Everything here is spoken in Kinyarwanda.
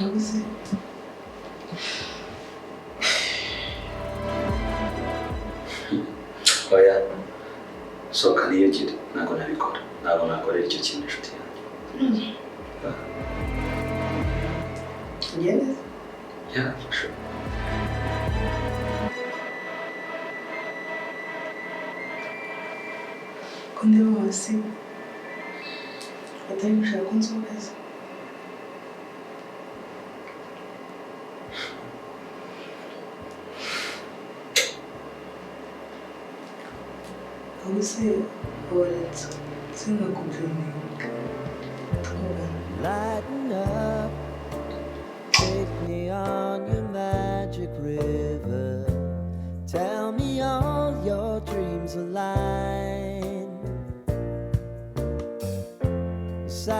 Wabuze. Oya, sohoka niyugire. Ntabwo nabikora, ntabwo nakorera icyo kintu inshuti yanjye. Ugende. Yeah, for sure. Ko ndeba hasi atari gushaka ko nsohoka se? Ahubwo se waretse sinkakujoininga tukavugana? Lighten up, take me on your magic river. Tell me all your dreams are light.